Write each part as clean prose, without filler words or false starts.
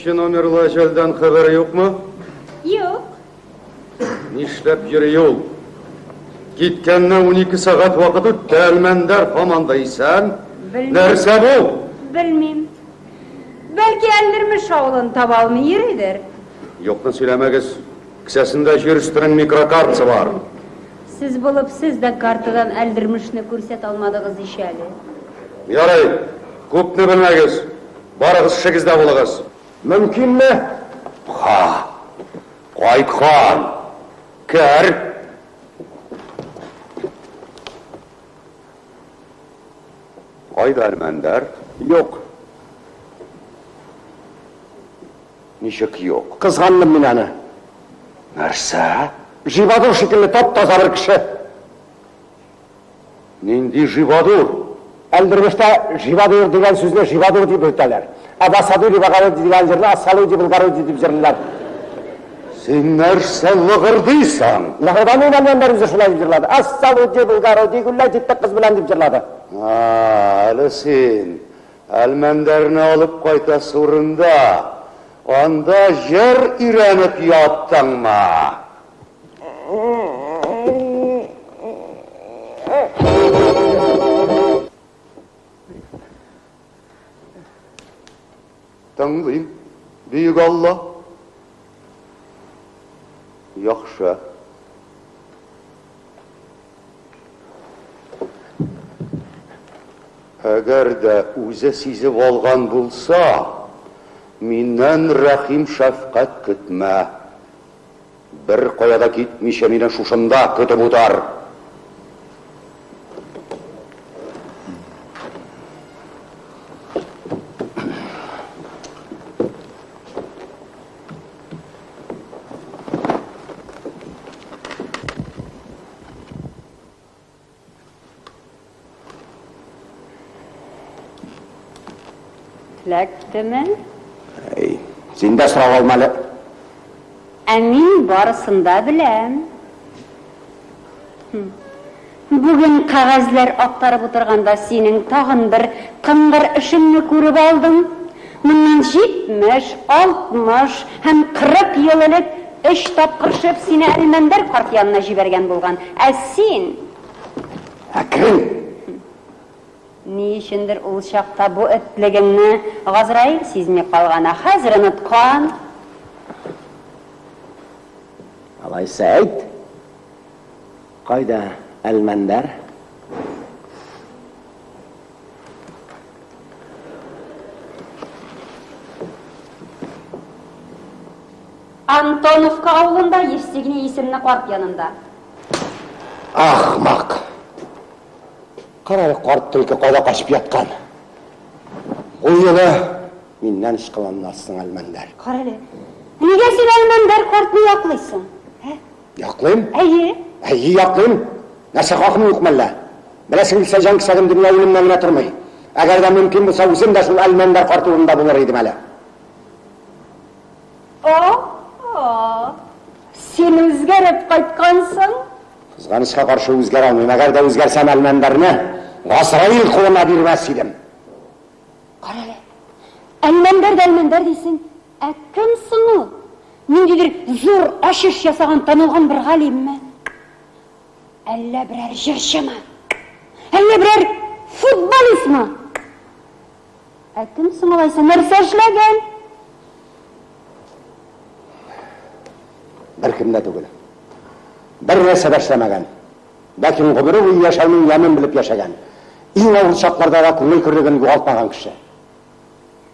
Нче номерлы әҗәлдән хәбәр юкмы? Юк. Нишләп йөри ул? Киткәненә 12 сәгать вакыт үтте, Әлмәндәр һаман да исән. Белмим. Нәрсә бу? Белмим. Бәлки Әлдермеш авылын таба алмый йөридер. Юкны сөйләмәгез. Кесәсендә җир өстенең микрокартасы бар. Сез булып сез дә картадан Әлдермешне күрсәтә алмадыгыз ич әле. Ярый, күпне белмәгез. Барыгыз эшегездә булыгыз. Мөмкинме? Ха! Кайткан! Кер! Кайда Әлмәндәр? Юк. Ничек юк? Кызгандым мин аны. Нәрсә? Живадур шикелле тап-таза бер кеше. Нинди Живадур? Әлдермештә Живадур дигән сүзне Живадур дип йөртәләр. Ә Васадури Багаруди дигән җырны Ассалуди Булгаруди дип җырлыйлар. Син нәрсә лыгырдыйсың? Лыгырдамыйм, Әлмәндәр үзе шулай дип җырлады. Ассалуди Булгаруди гүлләй киттек кыз белән дип җырлады. А, әле син Әлмәндәрне алып кайтасы урында анда җыр өйрәнеп яттыңмы? Тыңлыйм, бөек Алла. Яхшы. Әгәр дә үзе сизеп алган булса, миннән рәхим-шәфкать көтмә. Беркая да китмичә мине шушында көтеп утыр. Эләктеме? Әй, син дә сорап алма әле. Ә мин барысын да беләм. Бүген кәгазьләр актарып утырганда синең тагын бер кыңгыр эшеңне күреп алдым. Моннан 70, 60 һәм 40 ел элек өч тапкыр шеф сине Әлмәндәр карт янына җибәргән булган. Ә син... Әкрен! Ни өчендер ул чакта бу этлегеңне Газраил сизми калган, ә хәзер оныткан. Алайса әйт, кайда Әлмәндәр? Антоновка авылында Евстигней исемле карт янында. Ахмак! Кара әле, карт төлке кайда качып яткан. Бу юлы миннән ычкынмассың, Әлмәндәр. Кара әле, нигә син Әлмәндәр картны яклыйсың? Ә? Яклыйм? Әйе. Әйе, яклыйм. Нәрсә, хакым юк мәллә? Беләсең килсә, җан кисәгем дөнья үлемнән генә тормый. Әгәр дә мөмкин булса, үзем дә шул Әлмәндәр карт урынында булыр идем әле. О-о! Син үзгәреп кайткансың. Кызганычка каршы, үзгәрә алмыйм. Әгәр дә үзгәрсәм, Әлмәндәрне Газраил кулына бирмәс идем. Кара әле. Әлмәндәр дә Әлмәндәр дисең. Ә кем соң ул? Ниндидер зур ачыш ясаган танылган бер галимме? Әллә берәр җырчымы? Әллә берәр футболистмы? Ә кем соң алайса, нәрсә эшләгән? Беркем дә түгел. Бер нәрсә дә эшләмәгән. Ләкин гомере буе яшәүнең ямен белеп яшәгән. Иң авыр чакларда да күңел көрлеген югалтмаган кеше.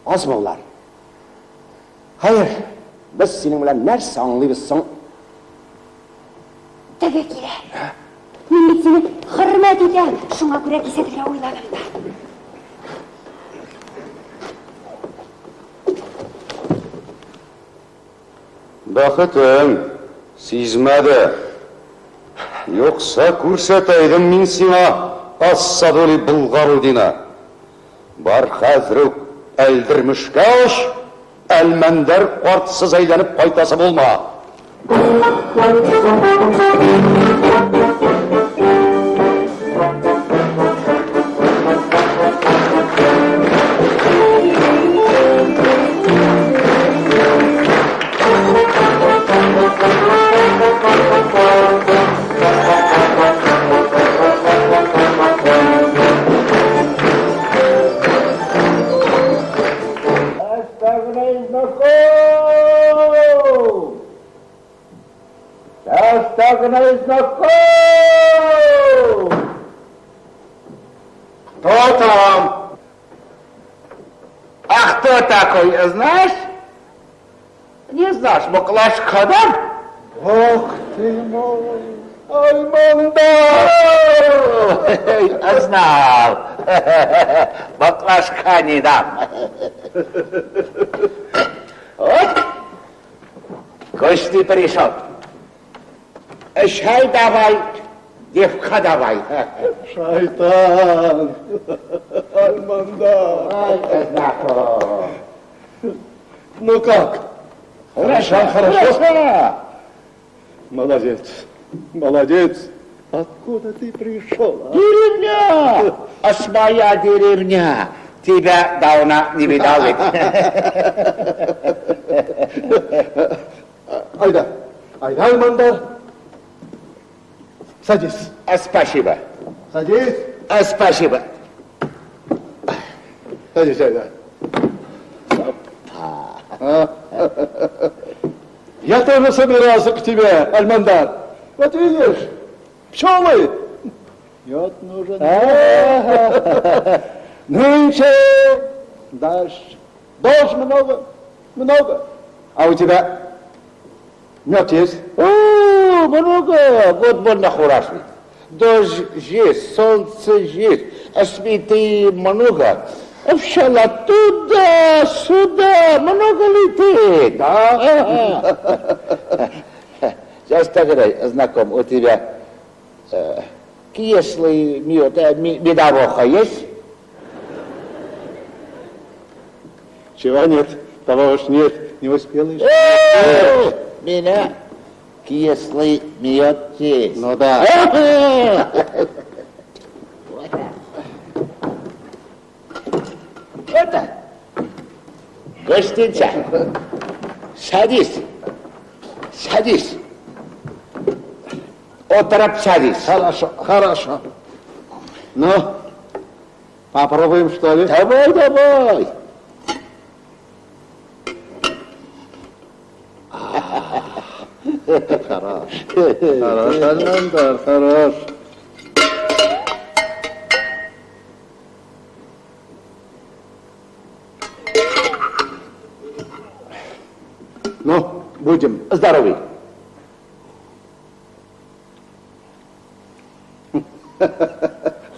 Азмы болар? Хәер, без синең белән нәрсә аңлыйбыз соң? Теге килә. Мин бит сине хөрмәт итәм, шуңа күрә кисәтергә уйладым да. Бәхетең сизмәде. Юкса күрсәтә идем мин сиңа Ассадули Болгарудина. Бар хәзер үк Әлдермешкә оч, Әлмәндәр картсыз әйләнеп кайтасы булма. Знаком! Кто там? А кто такой, знаешь? Не знаешь, баклажка, да? Бог ты мой, Альмандар! Знал. Баклажка не дам. Вот. Гости пришел. Чай давай, девка давай. Шайтан! Альмандар! Знаком. Ну как? Хорошо, хорошо. Молодец, молодец. Откуда ты пришел? А? Деревня! А своя деревня. Тебя давно не видал ведь. Айда, айда, Альмандар. Садись. Спасибо. Садись. Спасибо. Садись, айда. Я тоже собирался к тебе, Альмандар. Вот видишь, пчелы. Мед нужен. Нынче дождь. Дождь много, много. А у тебя мед есть? О, много. Вот больно хороший. Дождь есть, солнце есть, а цветы много. Пчела туда-сюда, много летит. Да? Сейчас тогда, знаком, у тебя кислый мед, медовуха есть? Чего нет? Того уж нет, не успел еще. Меня кислый мед есть. Ну да. Это гостинца. Садись. Садись. Оторопь садись. Хорошо, хорошо. Ну, попробуем, что ли? Давай, давай. Хорош. Хорош, Альмандар, хорош. Ну, будем. Здоровый.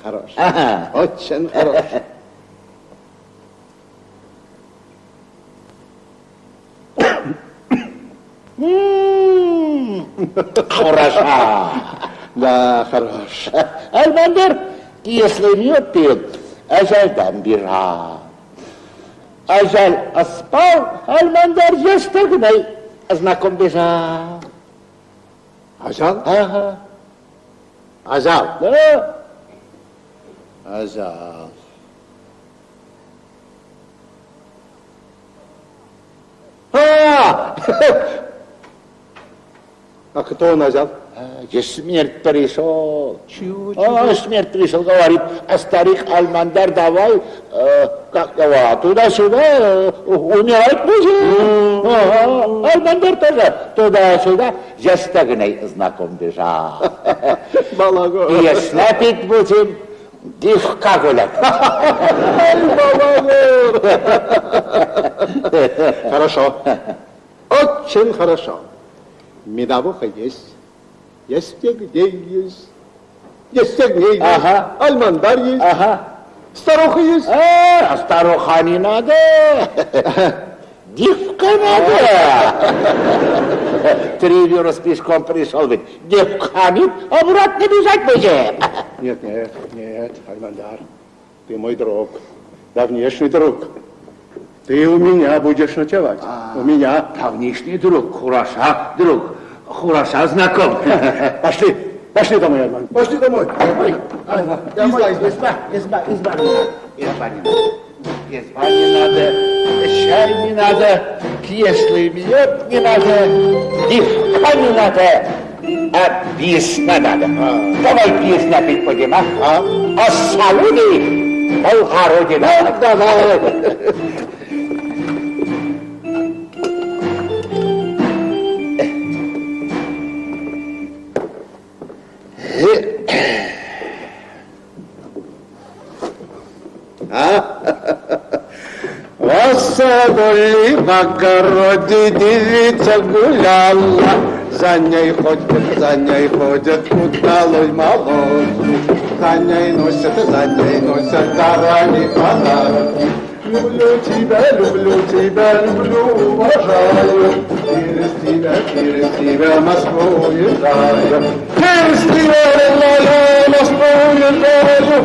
Хорош. Ага. Очень хорош. Хороша. Да, хорош. Альмандар, если мед пьет, ажалдан бежал. Ажаль спал, Альмандар естегнай, знаком бежал. Ажал? Ага. Ажал? Да. Ажал. А! А кто он ажал? Смерть пришел. Чего? А, смерть пришел, говорит, а старик Альмандар, давай, как его, туда-сюда, умирать будем. Ага. Альмандар тоже туда-сюда, застегнай, знаком бежал. Балагор. И снапить будем, девка гулять. Балагор. Хорошо, очень хорошо. Медовуха есть. Есть есть. Есть есть. Ага. Альмандар есть. Ага. Старуха есть. А старуха не надо. Девка надо. 3 версты пешком пришел ведь. Девка нет, обратно бежать будем. Нет, нет, нет, Альмандар, ты мой друг, давнешний друг. Ты у меня будешь ночевать. У меня. Давнишний друг, хороша друг, хороша знаком. Пошли, пошли домой, Альман, пошли домой. Домой, изба, изба, изба не надо. Изба не надо. Изба не надо, чай не надо, кислый мед не надо, девка не надо, а песня надо. Давай песня пить будем, а? А салуны Болгородина. Давай. В саду в огороде девица гуляла, за ней ходят, удалой молодцы. За ней носят дарами подарки. Люблю тебя, люблю, уважаю. Через тебя Москву уезжаю. Через тебя, родная, Москву уезжаю.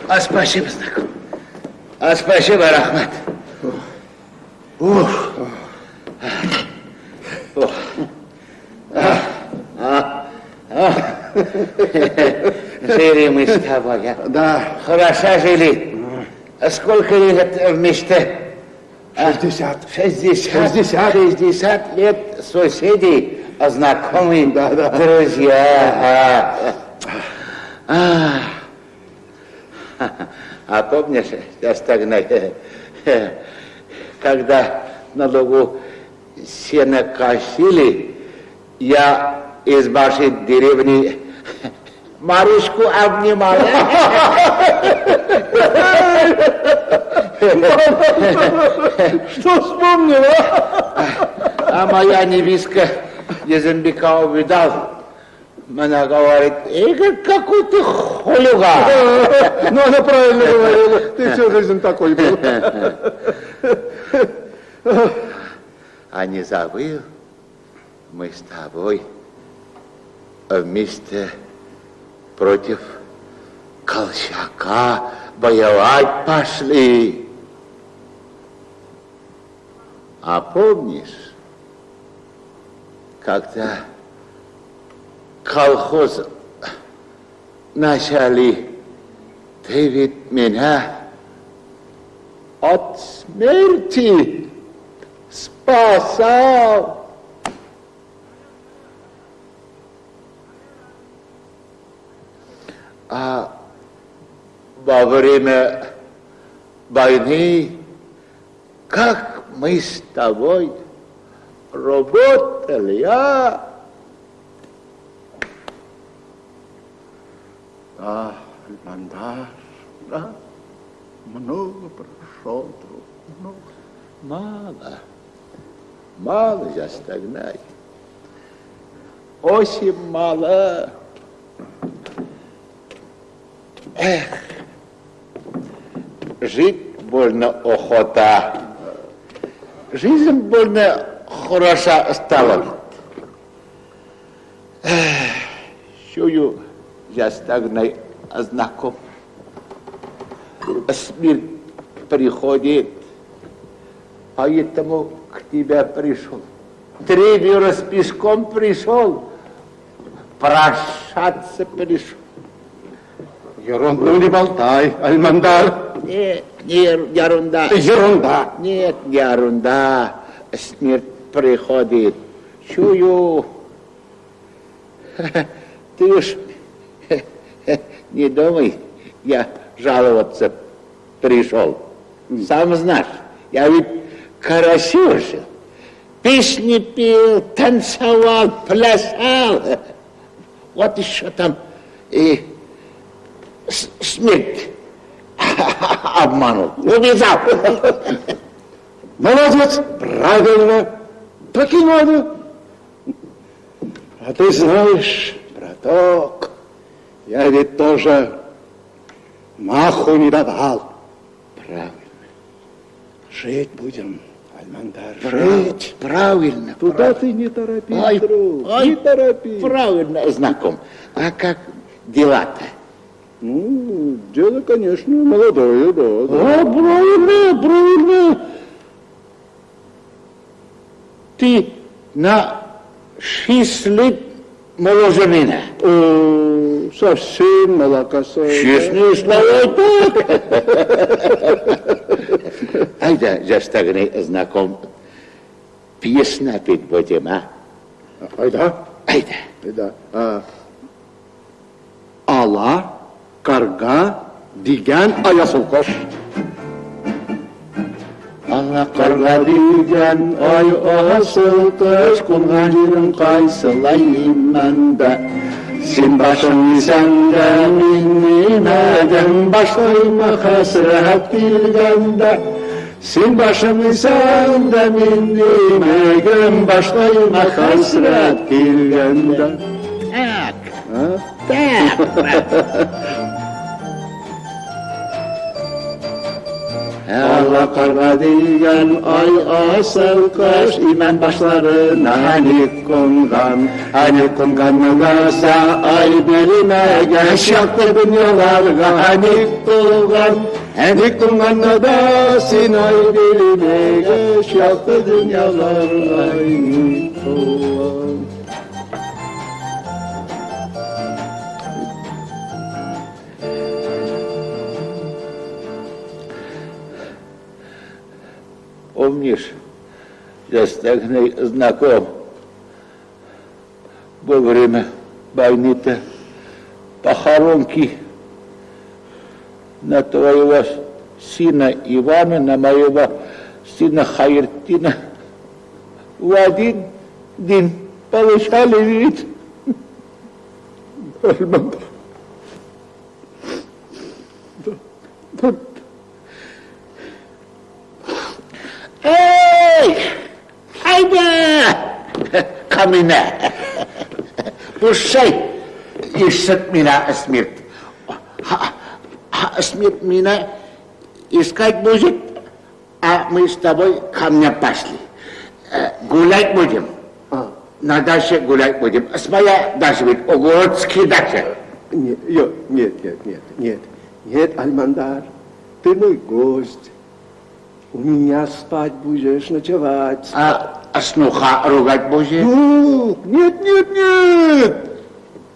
А спасибо, знаком. А спасибо, Рахмат. Ух. Ух. Жили мы с тобой, а? Да. Хорошо жили. А сколько лет вместе? 60. 60. 60. 60 лет соседей, знакомые, да, да. Друзья. А помнишь, Стагнай, когда на лугу сено косили, я из вашей деревни Марушку обнимал. Что вспомнила? А моя невестка Езембека увидал. Она говорит: Игорь, какой ты хулиган. Ну, она правильно говорила, ты всю жизнь такой был. А не забыл, мы с тобой вместе против Колчака воевать пошли. А помнишь, когда колхоз начали, ты ведь меня от смерти спасал. А во время войны, как мы с тобой работали, а? Да, Альмандар, да, много прошел, друг, много. Мало, мало я стогнай, очень мало. Эх, жить больно охота, жизнь больно хороша стала. Эх, чую, я стагнай знаком. Смерть приходит, поэтому к тебе пришел. 3 версты пешком пришел, прощаться пришел. Ерунду не болтай, Альмандар. Нет, не ерунда. Ерунда. Нет, не ерунда. Смерть приходит. Чую. Ты уж не думай, я жаловаться пришел. Сам знаешь, я ведь красиво жил. Песни пел, танцевал, плясал. Вот еще там и смерть обманул, увязал. Молодец, правильно, так и надо. А ты знаешь, браток, я ведь тоже маху не давал. Правильно. Жить будем, Альмандар, жить. Правильно. Туда ты не торопись, ай, друг, ай, не торопись. Правильно, знаком. А как дела-то? Ну, дело, конечно, молодое, да. Да. О, правильно, правильно. Ты на 6 лет моложе меня. О, совсем молокосос. Честные слова, так. Айда, застагни, знаком. Песня петь будем, а? Айда. Айда. Айда. Ала, карга, дигән аясылкош. Ала Карга дигән ай асылкош, кунган җирең кайсылай имәндә. Син башың исән дә, мин имәдем, башлыймы хәсрәт килгәндә. Син башың исән дә, мин имәгем, башлыймы хәсрәт килгәндә. Так, А? так, брат. Ала карга дигән ай асылкош, имән башларына ник кунган, ник кунган булса ай белмәгән, якты дөньяларга ник тулган, ник кунган да син ай белмәгән, якты дөньяларга ник тулган. Помнишь, застагный знаком, во время войны-то похоронки на твоего сына Ивана, на моего сына Хайртина в один день получали ведь. Альмандар. Да, да. Эй, айда, ко мне. Пущай, ищет меня смерть. Смерть меня искать будет, а мы с тобой ко мне пошли. Гулять будем. На даче гулять будем. Своя дача ведь, огородский дача. Нет, нет, нет, нет, нет, нет, Альмандар, ты мой гость. У меня спать будешь, ночевать. А сноха ругать будешь? Ну, нет, нет, нет.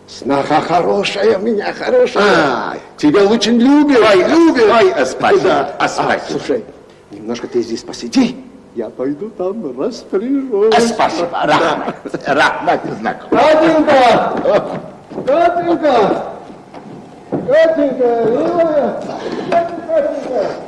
Сноха хорошая у меня, хорошая. А, тебя очень любит, ой, любит. Ой, спасибо, да. спасибо. Слушай, немножко ты здесь посиди, я пойду там распоряжусь. Спасибо, рахмат, рахмат, знаком. Катенька! Катенька! Катенька, милая! Катенька!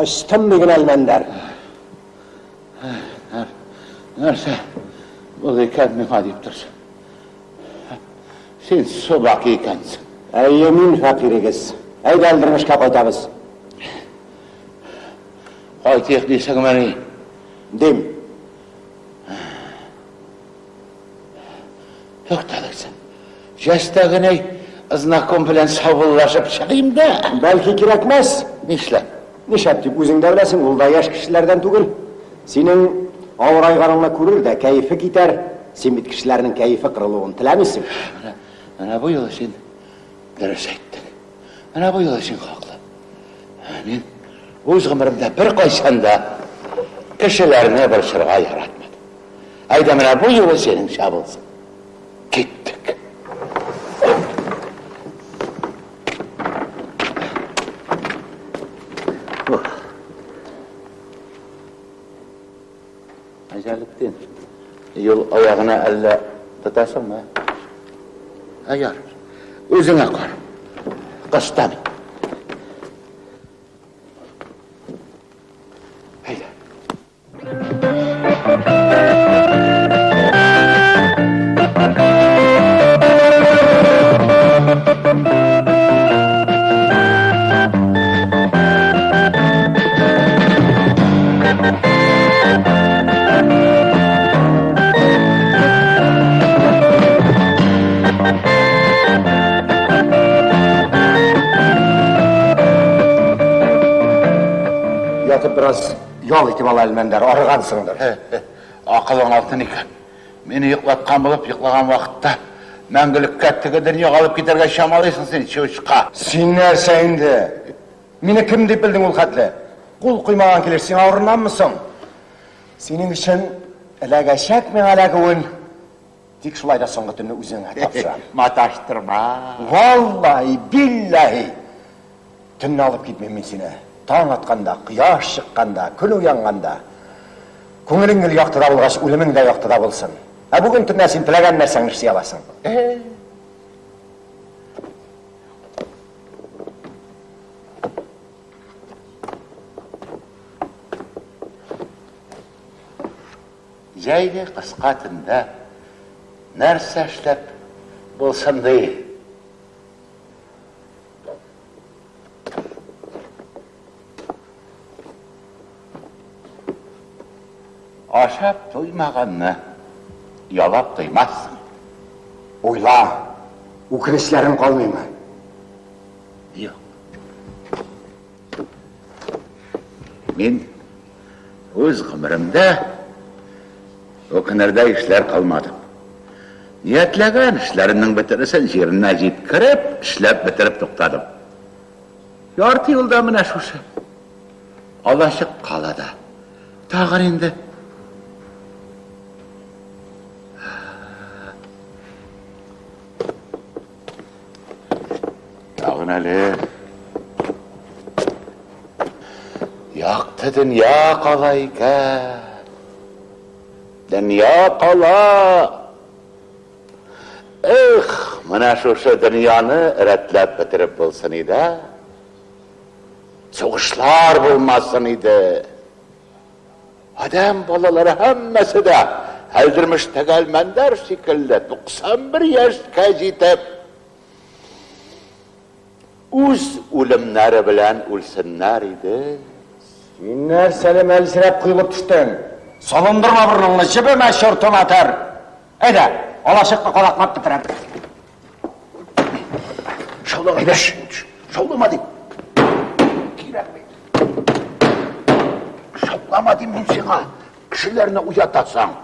Ачтым бүген, Әлмәндәр. Нәрсә булды икән миңа дип торсың. Син собака икәнсең. Әйе, мин фәкыйрегез. Әйдә, Әлдермешкә кайтабыз. Кайтыйк дисеңмени? Дим. Тукталыгыз. Җәстәгенәй знаком белән саубуллашып чыгыйм да. Бәлки кирәкмәс. Нишләп? Нишләп дип, үзең дә беләсең, ул да яшь кешеләрдән түгел. Синең авырайганыңны күрер дә, кәефе китәр. Син бит кешеләрнең кәефе кырылуын теләмисең. Менә, менә бу юлы син дөрес әйттең. Менә бу юлы син хаклы. Мин үз гомеремдә беркайчан да кешеләрне борчырга яратмадым. Әйдә, менә бу юлы синеңчә булсын. Киттек. Әҗәлетдин, юл аягына әллә тотасыңмы? Ә ярар. Үзеңә кара. Кыстамыйм. Әйдә. Ятып бераз ял итеп ал, Әлмәндәр, арыгансыңдыр. Акылың алтын икән. Мине йоклаткан булып, йоклаган вакытта мәңгелеккә теге дөньяга алып китәргә чамалыйсың син, чучка. Син нәрсә инде? Мине кем дип белдең ул хәтле? Кул куймаган килеш сиңа орынаммы соң? Синең өчен эләгәчәк миңа эләгүен. Тик шулай да соңгы төнне үзеңә тапшырам. Маташтырма. Валлаһи, билләһи. Төнне алып китмим мин сине. Таң атканда, кояш чыкканда, көн уянганда. Күңелең гел яктыда булгач, үлемең дә яктыда булсын. Ә бүген төнлә син теләгән нәрсәңне эшли аласың. Җәйге кыска төндә нәрсә эшләп булсын ди? Ашап туймаганны ялап туймассың. Уйла, үкенечләрең калмыймы? Юк. Мин үз гомеремдә үкенердәй эшләр кылмадым. Ниятләгән эшләремнең бөтенесен җиренә җиткереп, эшләп бетереп туктадым. Ярты юлда менә шушы алачык кала да. Тагын инде Тагын әле якты дөнья кала икән. Дөнья кала. Эх, менә шушы дөньяны рәтләп бетереп булсын иде. Сугышлар булмасын иде. Адәм балалары һәммәсе дә Әлдермештәге Әлмәндәр шикелле 91 яшькә җитеп, үз үлемнәре белән үлсеннәр иде. Син нәрсәле мәлсерәп коелып төштең? Салындырма борыныңны, җебемә, чортына тәр! Әйдә, алачыкны кадаклап бетерәм. Шаулама, әйдә, шаулама дим. Кирәкми. Шаулама дим мин сиңа. Кешеләрне уятасың.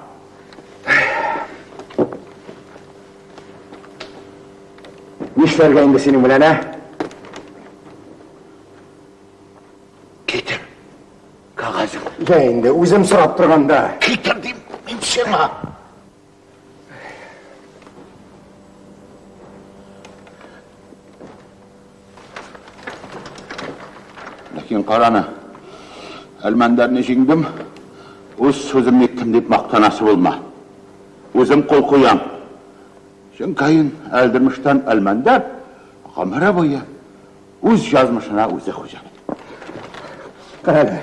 Нишләргә инде синең белән, ә? Китер. Кәгазең. Йә инде, үзем сорап торганда. Китер дим мин сиңа. Ләкин караны, Әлмәндәрне җиңдем, үз сүземне иттем дип мактанасы булма. Үзем кул куям. Чөнки Әлдермештән Әлмәндәр гомере буе үз язмышына үзе хуҗа бит. Карале,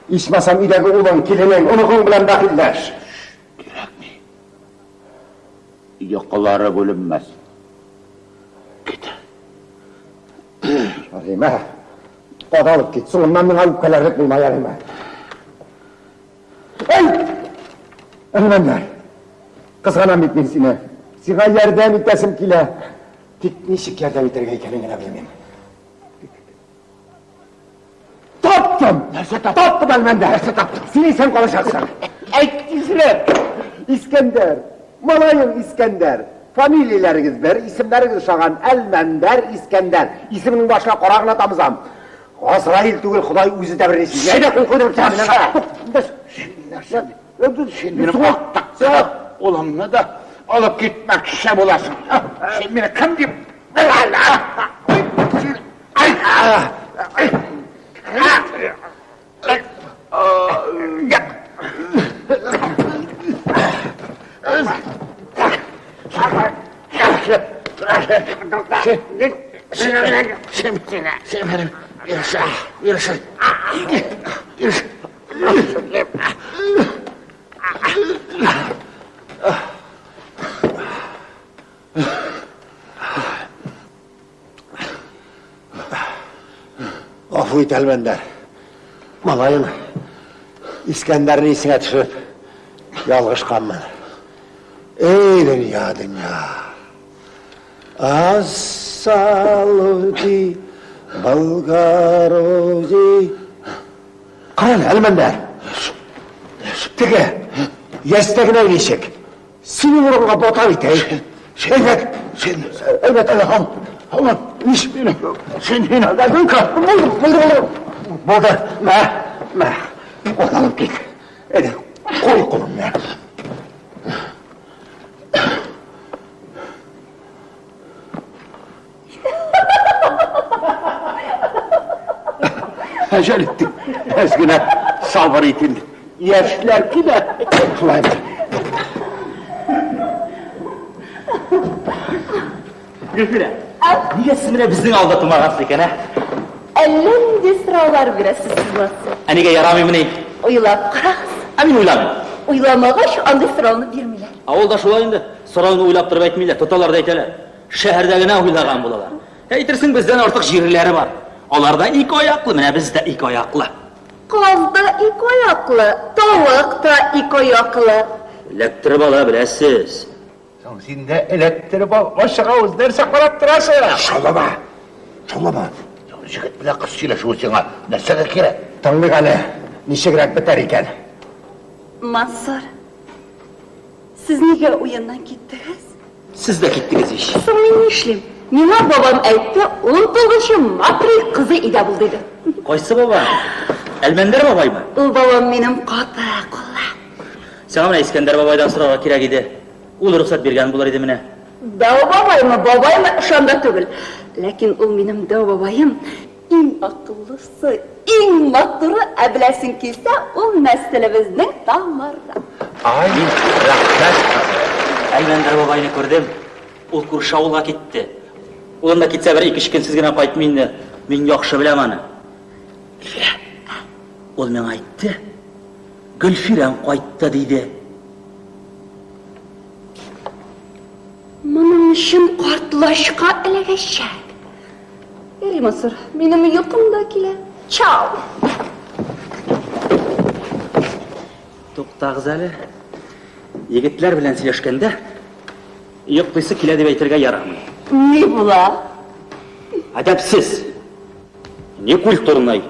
ичмасам өйдәге улың, киленең, оныгың белән бәхилләш. Кирәкми. Йокылары бүленмәс. Китер. Ярыймы? Кадалып кит, соңыннан миңа үпкәләрлек булма, ярыймы? Әй! Әлмәндәр, кызганам бит мин сине. Сиңа ярдәм итәсем килә. Тик ничек ярдәм итәргә икәнен генә белмим. Таптым! Нәрсә таптың? Таптым, Әлмәндәр! Нәрсә таптың? Син исән калачаксың. Әйт тизрәк! Искәндәр! Малаең Искәндәр! Фамилияләрегез бер, исемнәрегез ошаган. Әлмәндәр, Искәндәр. Исемеңнең башына кара гына тамызам. Газраил түгел, Ходай үзе дә берни сизми. Әйдә, кул куйдырып чыгам. Нәрсә? Син минем актыкты улымны да алып китмәкче буласың. Син мине кем дип Гафу ит, Әлмәндәр. Малаең Искәндәрне исеңә төшереп ялгышканмын. Эй, дөнья, дөнья. Ассалути, Болгаруди. Кара әле, Әлмәндәр. Теге, яшьтә генә ничек? Синең урынга бата бит, әй. Әйбәт. Син, Әйбәт, һам, һаман, ниш мине, син мине. Булды, булды, булды. Булды. Мә, мә. Каталып кит. Әйдә, куй кулыңны. Әҗәл иттек. Әз генә сабыр ит инде. Яшьләр килә. Шулай бер. Гөлфирә, нигә сез менә безнең авылда тумагансыз икән, ә? Әллә нинди сораулар бирәсез сез, Мансур. Ә нигә ярамыймыни? Уйлап карагыз. Ә мин уйламыйм. Уйламагач, андый сорауны бирмиләр. Авылда шулай инде. Сорауны уйлап торып әйтмиләр, тоталар да әйтәләр. Шәһәрдә генә уйлаган булалар. Әйтерсең, бездән артык җирләре бар. Алар да ике аяклы, менә без дә ике аяклы. Каз да ике аяклы, тавык та ике аяклы. Эләктереп ала беләсез. Соң син дә эләктереп ал, ачык авыз, нәрсә карап торасың? Шаулама. Шаулама. Җегет белән кыз сөйләшүе сиңа нәрсәгә кирәк? Тыңлыйк әле, ничегрәк бетәр икән. Мансур, сез нигә уеннан киттегез? Сез дә киттегез ич. Соң мин нишлим? Миңа бабам әйтте, 19 Матри кызы өйдә бул диде. Кайсы баба? Әлмәндәр бабаймы? Ул бабам минем каты куллы. Сиңа менә Искәндәр бабайдан сорарга кирәк иде. Ул рөхсәт биргән булыр иде менә. Дәү бабаймы, бабаймы, ышанда түгел. Ләкин ул минем дәү бабаем иң акыллысы, иң матуры, ә беләсең килсә, ул нәселебезнең тамыры. Ай, рәхмәт. Әлмәндәр бабайны күрдем. Ул күрше авылга китте. Ул анда китсә бер ике-өч көнсез генә кайтмый инде. Мин яхшы беләм аны. Гөлфирә. Ул миңа әйтте. Гөлфирәң кайтты диде. Моның өчен картлачка эләгәчәк. Ярый, Мансур, минем йокым да килә. Чао! Туктагыз әле. Егетләр белән сөйләшкәндә йоклыйсы килә дип әйтергә ярамый. Ни була? Әдәпсез. Не культурный.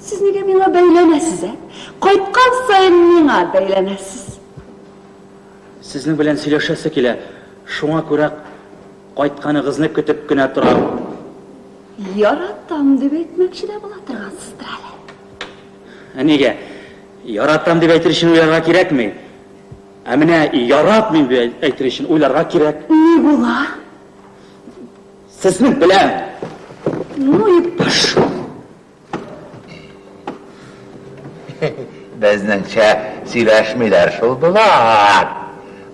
Сез нигә миңа бәйләнәсез, ә? Кайткан саен миңа бәйләнәсез. Сезнең белән сөйләшәсе килә. Шуңа күрә кайтканыгызны көтеп кенә торам. Яратам дип әйтмәкче дә була торгансыздыр әле. Ә нигә? Яратам дип әйтер өчен уйларга кирәкми. Ә менә яратмыйм дип әйтер өчен уйларга кирәк. Ни була? Сезнең белән. Ну и пошел. Безнеңчә сөйләшмиләр шул болар.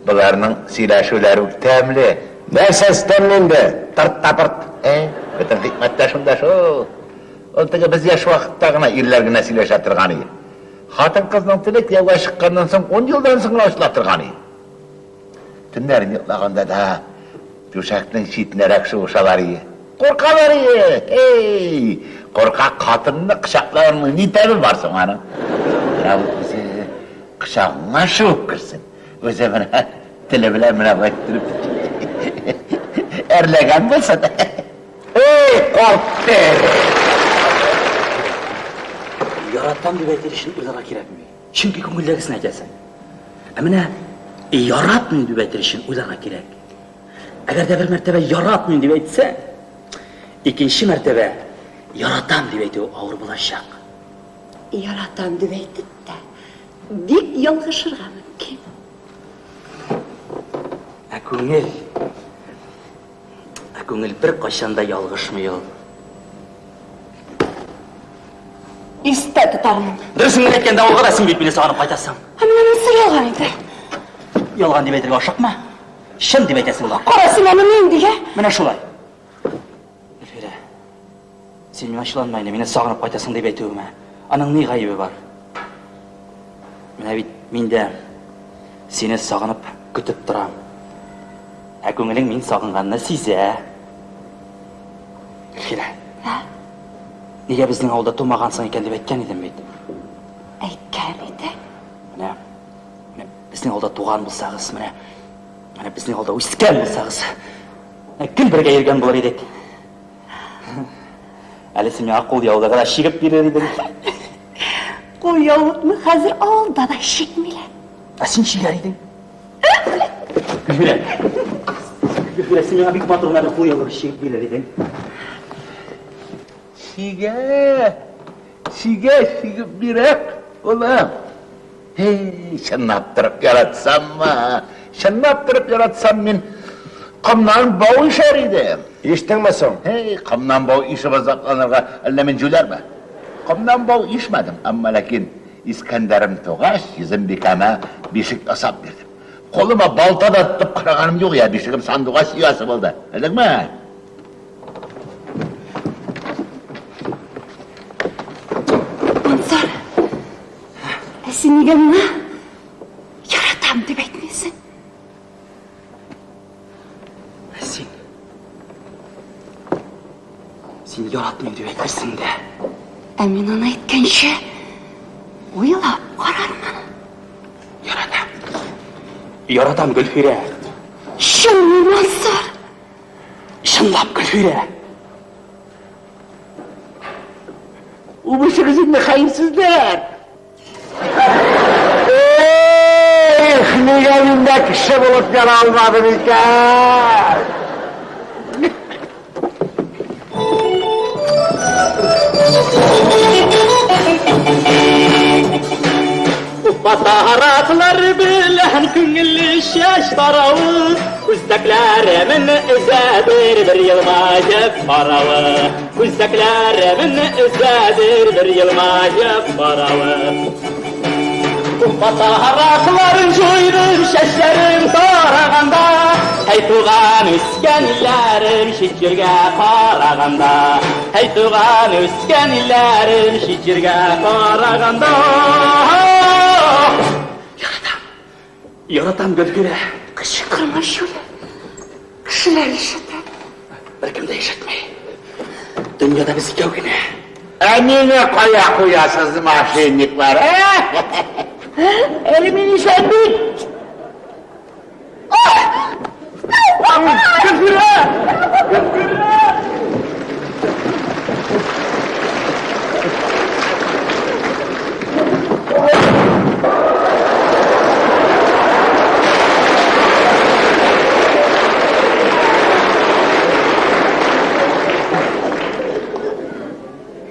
Боларның сөйләшүләре үк тәмле. Нәрсәсе тәмле инде? Тырт та пырт. Э, бөтен хикмәт тә шунда шул. Ул теге без яшь вакытта гына ирләр генә сөйләшә торган иде. Хатын-кызның теле кияүгә чыкканнан соң 10 елдан соң гына ачыла торган иде. Төннәрен йоклаганда да түшәкнең читенәрәк шуышалар иде. Куркалар ие. Эй, куркак хатынны кочаклауның ни тәме бар соң аның? Менә ул үзе кочагыңа шуып керсен. Үзе менә теле белән менә болай иттереп әрләгән булсын. Эй, карт! Яратам дип әйтер өчен уйларга кирәкми. Чөнки күңелдәгесен әйтәсең. Ә менә яратмыйм дип әйтер өчен уйларга кирәк. Әгәр дә бер мәртәбә яратмыйм дип әйтсәң, икенче мәртәбә яратам дип әйтү авыр булачак. Яратам дип әйтеп тә, бик ялгышырга мөмкин. Ә күңел, ә күңел беркайчан да ялгышмый ул. Истә тотармын. Дөресен генә әйткәндә, авылга да син бит мине сагынып кайтасың. Ә менә монысы ялган инде. Ялган дип әйтергә ашыкма. Чын дип әйтәсең бар. Кара син аны нинди, ә? Менә шулай. Гөлфирә, син миңа ачуланма инде, мине сагынып кайтасың дип әйтүемә. Аның ни гаебе бар? Менә бит мин дә сине сагынып көтеп торам. Ә күңелең мин сагынганны сизә. Гөлфирә. Нигә безнең авылда тумагансың икән дип әйткән идем бит. Әйткән идең. Менә, менә безнең авылда туган булсагыз, менә, менә безнең авылда үскән булсагыз, менә гел бергә йөргән булыр идек. Әле син миңа кул яулыгы да чигеп бирер идең. Кул яулыкны хәзер авылда да чикмиләр. Ә син чигәр идең. Гөлфирә. Гөлфирә, син миңа бик матур гына бер кул яулыгы чигеп бирер идең. Чигә, чигә, чигеп бирә, улым. Һей, чынлап торып яратсаммы? Чынлап торып яратсам мин комнан бау ишәр идем. Иштеңме соң? Һей, комнан бау ишеп азапланырга әллә мин җүләрме? Комнан бау ишмәдем, әмма ләкин Искәндәрем тугач, Йөзембикәмә бишек ясап бирдем. Кулыма балта да тотып караганым юк я, бишегем сандугач оясы булды. Белдеңме? Ансар, ә син нигә миңа яратам дип әйтмисең? Ә син? Син яратмыйм дип әйтерсең дә. Ә мин аны әйткәнче уйлап карармын. Яратам. Яратам, Гөлфирә. Чынмы, Мансур? Чынлап, Гөлфирә. Үбешегез инде, хәерсезләр! Эх, нигә мин дә кеше булып яралмадым икән? Батараклар белән күңелле чәч таравы, Күзәкләремен өзәдер бер елмаеп каравы. Күзәкләремен өзәдер бер елмаеп каравы. Батаракларын җуйдым, чәчләрем тараганда, Әй туган үскән илләрем чит җиргә караганда, Әй туган үскән илләрем чит җиргә караганда. Яратам, яратам, Гөлфирә. Кычкырма, Шүлә. Кешеләр ишетә. Беркем дә ишетми. Дөньяда без икәү генә. Ә мине кая куясыз, мошенниклар, ә? Әле мин исән бит. Гөлфирә! Гөлфирә!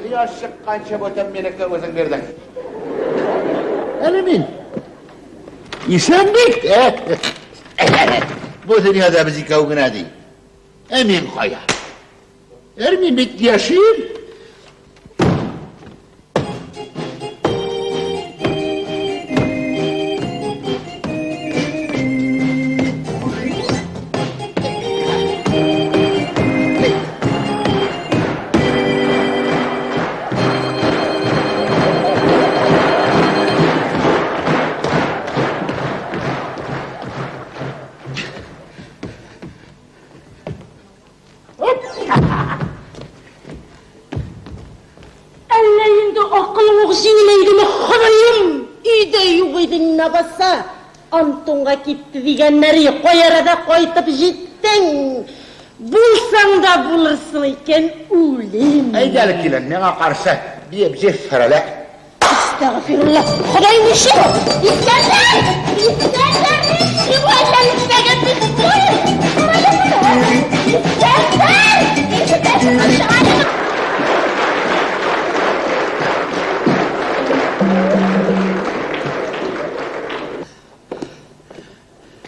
Кояш чыкканчы бүтән минеке үзең бирдең. Әле мин исән бит. Бу дөньяда без икәү генә ди. Ә мин кая? Ә мин бит яшим. Суык җиңеләйдеме, Ходаем! Өйдә юк идең ләбаса. Антонга китте дигәннәре, кай арада кайтып җиттең? Булсаң да булырсың икән, үлим. Әйдә әле, килен, миңа каршы биеп җиффер әле. Әстәгъфирулла, Ходай ничек? Искәндәр! Искәндәр, ничек бу әллә нишләгән бит? Искәндәр! Искәндәр!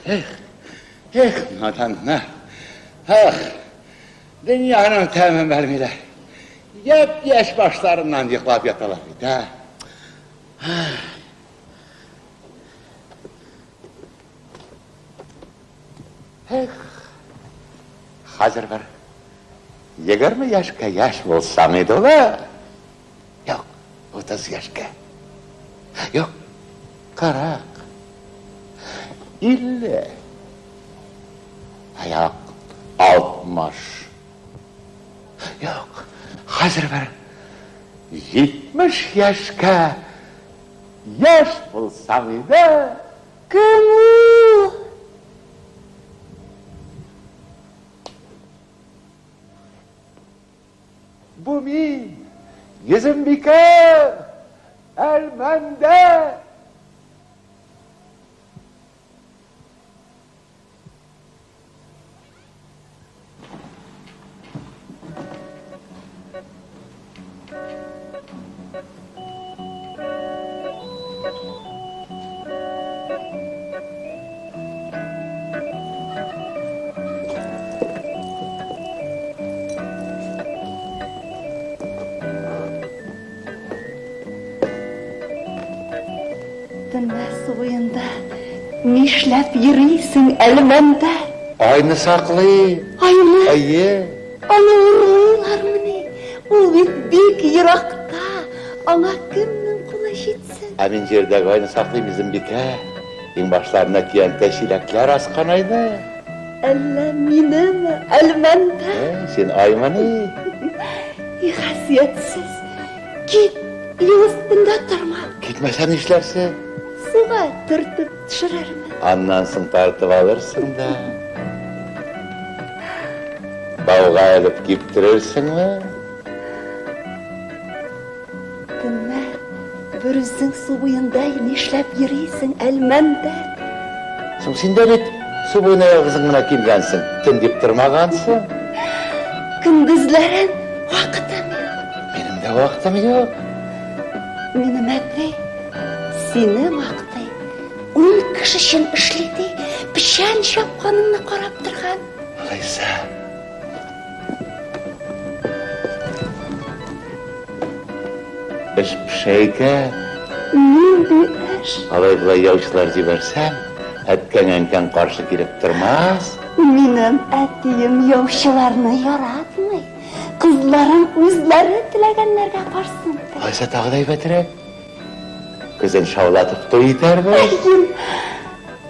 Эх, эх, наданнар. Ах, дөньяның тәмен белмиләр. Япь-яшь башларыннан йоклап яталар бит, ә. Эх, хәзер бер 20 яшькә яшь булсаң иде ул, ә? Юк, 30 яшькә. Юк, 40. 50. Юк, 60. Юк, хәзер бер 70 яшькә яшь булсаң иде. Кем ул? Бу мин, Йөзембикә, Әлмәндәр. Төнлә су буенда нишләп йөрисең, Әлмәндәр? Айны саклыйм. Айны? Әйе. Аны урлыйлармыни? Ул бит бик еракта. Аңа кемнең кулы җитсен? Ә мин җирдәге айны саклыйм, Йөзембикә. Иңбашларына көянтә чиләкләр аскан айны. Әллә минеме, Әлмәндәр? Ә, син аймыни? И хасиятсез. Кит, юл өстендә торма. Китмәсә нишләрсең? Суга төртеп төшерермен. Аннан соң тартып алырсың да. Бауга элеп киптерерсеңме? Төнлә бер үзең су буенда нишләп йөрисең, Әлмәндәр? Соң син дә бит су буена ялгызың гына килгәнсең, төн дип тормагансың. Көндезләрен вакытым юк. Минем дә вакытым юк. Минем әти сине мактый. Ун кеше өчен эшли ди, печән чапканыңны карап торган. Алайса. Эш пешә икән. Нинди эш? Алай-болай яучылар җибәрсәм, әткәң-әнкәң каршы килеп тормас. Минем әтием яучыларны яратмый. Кызларын үзләре теләгәннәргә барсын ди. Алайса тагы да әйбәтрәк. Көзен шаулатып туй итәрбез. Әйем,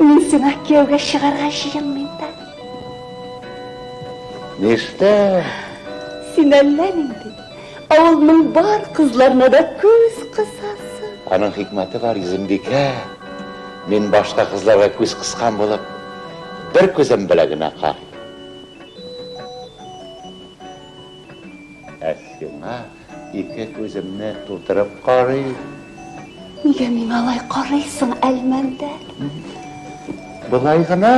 мин сиңа кияүгә чыгарга җыенмыйм да. Нишләп? Син әллә нинди. Авылның бар кызларына да күз кысасың. Аның хикмәте бар, Йөзембикә. Мин башка кызларга күз кыскан булып, бер күзем белән генә карыйм. Ә сиңа ике күземне тутырып карыйм. Нигә миңа алай карыйсың, Әлмәндәр? Болай гына.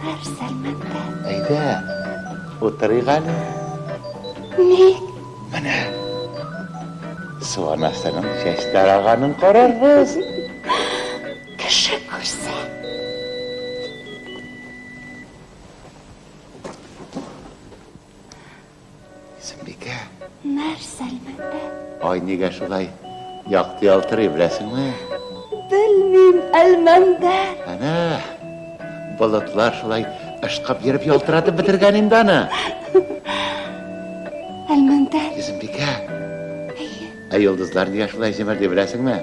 Нәрсә, Әлмәндәр? Әйдә, утырыйк әле. Ник? Менә. Су анасының чәч тараганын карарбыз. Кеше күрсә. Сөмбикә. Нәрсә, Әлмәндәр? Ай нигә шулай якты ялтырый, беләсеңме? Белмим, Әлмәндәр. Әнә, болытлар шулай ышкып йөреп ялтыратып бетергән инде аны. Әлмәндәр. Йөзембикә. Әйе. Ә йолдызлар нигә шулай җемелди, беләсеңме?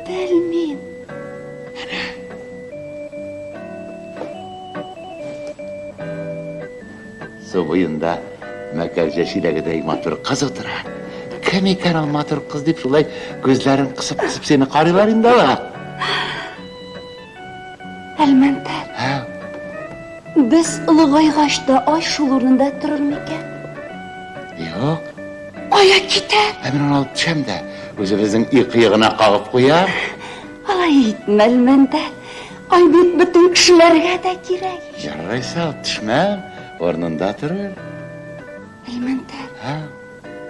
Белмим. Әнә. Су буенда Мәкәрҗә чиләгедәй матур кыз утыра. Кем икән ул матур кыз дип шулай күзләрен кысып-кысып сине карыйлар инде алар. Әлмәндәр. Ә? Без олыгайгач та ай шул урында торыр микән? Юк. Кая китәр? Ә мин аны алып төшәм дә, үзебезнең өй кыегына кагып куям. Алай итмә, Әлмәндәр. Ай бит бөтен кешеләргә дә кирәк. Ярайса, алып төшмәм, урынында торыр. Әлмәндәр. Ә?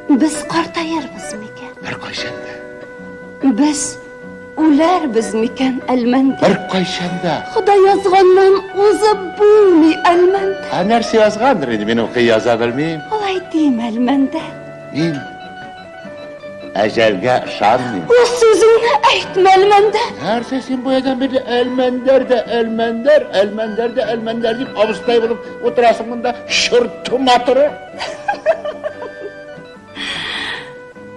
Без картаербыз микән? Беркайчан да. Без үләрбез микән, Әлмәндәр? Беркайчан да. Ходай язганнан узып булмый, Әлмәндәр. Ә нәрсә язгандыр инде, мин укый яза белмим. Алай димә, Әлмәндәр. Мин әҗәлгә ышанмыйм. Үз сүзеңне әйтмә, Әлмәндәр. Нәрсә син баядан бирле Әлмәндәр дә Әлмәндәр, Әлмәндәр дә Әлмәндәр дип абыстай булып утырасың монда, чорту матуры.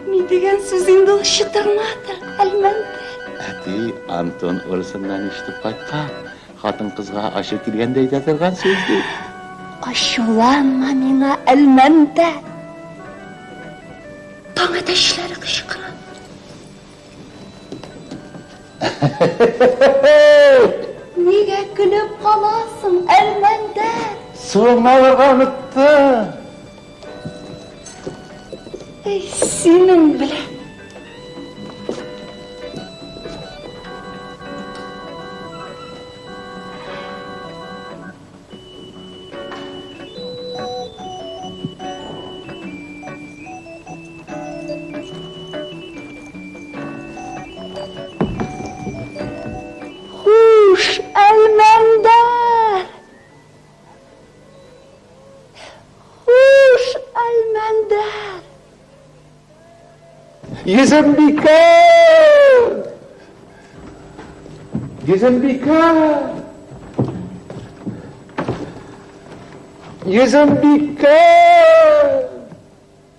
Ни дигән сүз инде ул чытырматыр, Әлмәндәр? Әти Антон урысыннан ишетеп кайткан. Хатын-кызга ачу килгәндә әйтә торган сүз ди. Ачуланма миңа, Әлмәндәр. Таң әтәчләре кычкыра. Нигә көлеп каласың, Әлмәндәр? Суыңны алырга оныттым. Әй, синең белән. Хуш, Әлмәндәр! Хуш, Әлмәндәр! Йөзембикә! Йөзембикә! Йөзембикә!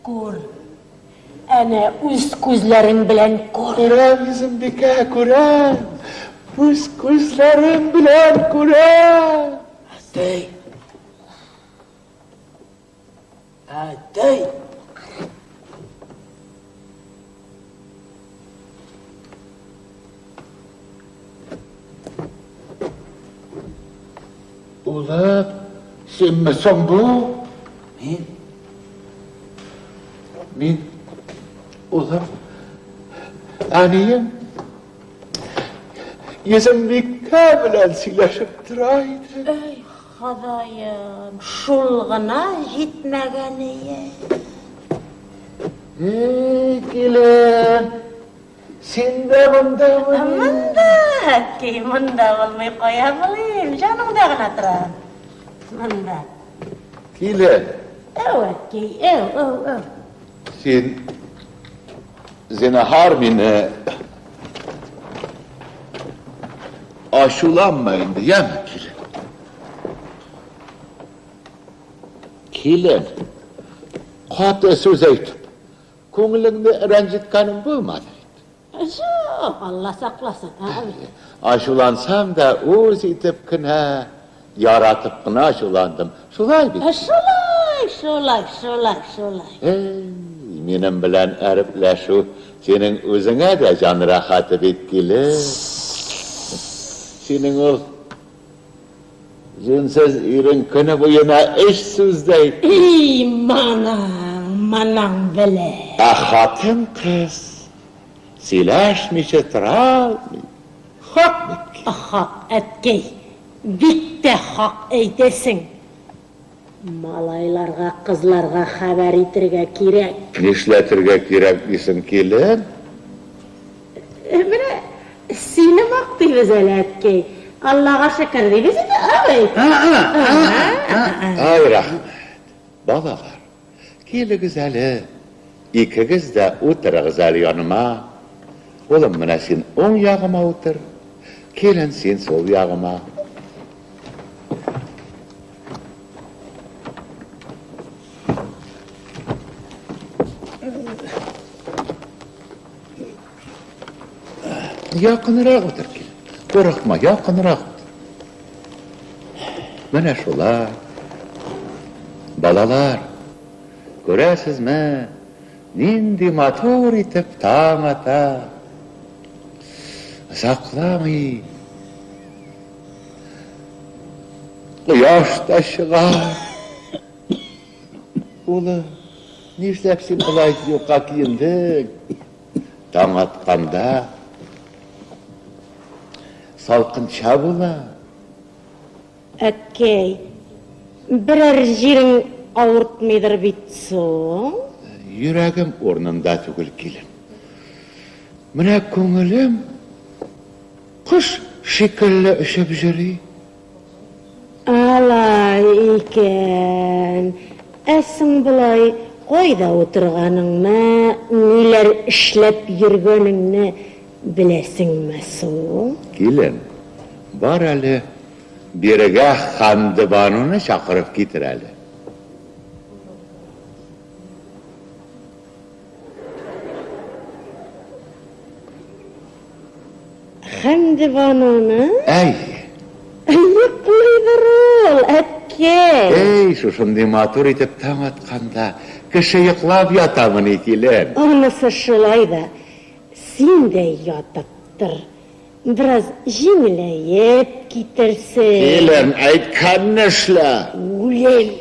Күр. Әнә үз күзләрең белән күр. Күрәм, Йөзембикә, күрәм. Үз күзләрем белән күрәм. Әтәй. Әтәй. Улым, синме соң бу? Мин. Мин, улым, әнием, Йөзембикә белән сөйләшеп тора идем. Әй, Ходаем, шул гына җитмәгәние. Эй, килен, син дә мондамыни? Монда, әткәй, монда булмый кая булыйм, җаныңда гына торам. Монда. Килен. Әү, әткәй, әү, әү, әү. Син, зинһар, мине ачуланма инде, яме, килен. Килен, каты сүз әйтеп, күңелеңне рәнҗеткәнем булмады бит. Юк, Алла сакласын. Ачулансам да үз итеп кенә, яратып кына ачуландым. Шулай бит? Шулай, шулай, шулай, шулай. Эй, минем белән әрепләшү синең үзеңә дә җан рәхәте бит, килен. Синең ул җүнсез ирең көне буена өч сүз дә әйтми. И, моның, моның белән. Ә хатын-кыз сөйләшмичә тора алмый. Хак бит. Хак, әткәй, бик тә хак әйтәсең. Малайларга, кызларга хәбәр итергә кирәк. Нишләтергә кирәк дисең, килен? Менә сине мактыйбыз әле, әткәй. Аллага шөкер дибез инде, абый. Ай, рәхмәт. Балалар, килегез әле. Икегез дә утырыгыз әле яныма. Улым, менә син уң ягыма утыр. Килен, син сул ягыма. Якынрак утыр, килен. Курыкма, якынрак утыр. Менә шулай. Балалар, Күрәсезме, нинди матур итеп таң ата. Озакламый кояш та чыга. Улым, нишләп син болай юка киендең? Таң атканда салкынча була. Әткәй, берәр җирең авыртмыйдыр бит соң? Йөрәгем урынында түгел, килен. Менә күңелем кош шикелле очып йөри. Алай икән. Ә соң болай кайда утырганыңны, ниләр эшләп йөргәнеңне беләсеңме соң? Килен, бар әле, бирегә Хандыбануны чакырып китер әле. Хәмдебануны? Әйе. Йоклыйдыр ул, әткәй. Эй, шушындый матур итеп таң атканда, кеше йоклап ятамыни, килен? Анысы шулай да, син дә ятып тор. Бераз җиңеләеп китерсең. Килен, әйткәнне эшлә. Үләм.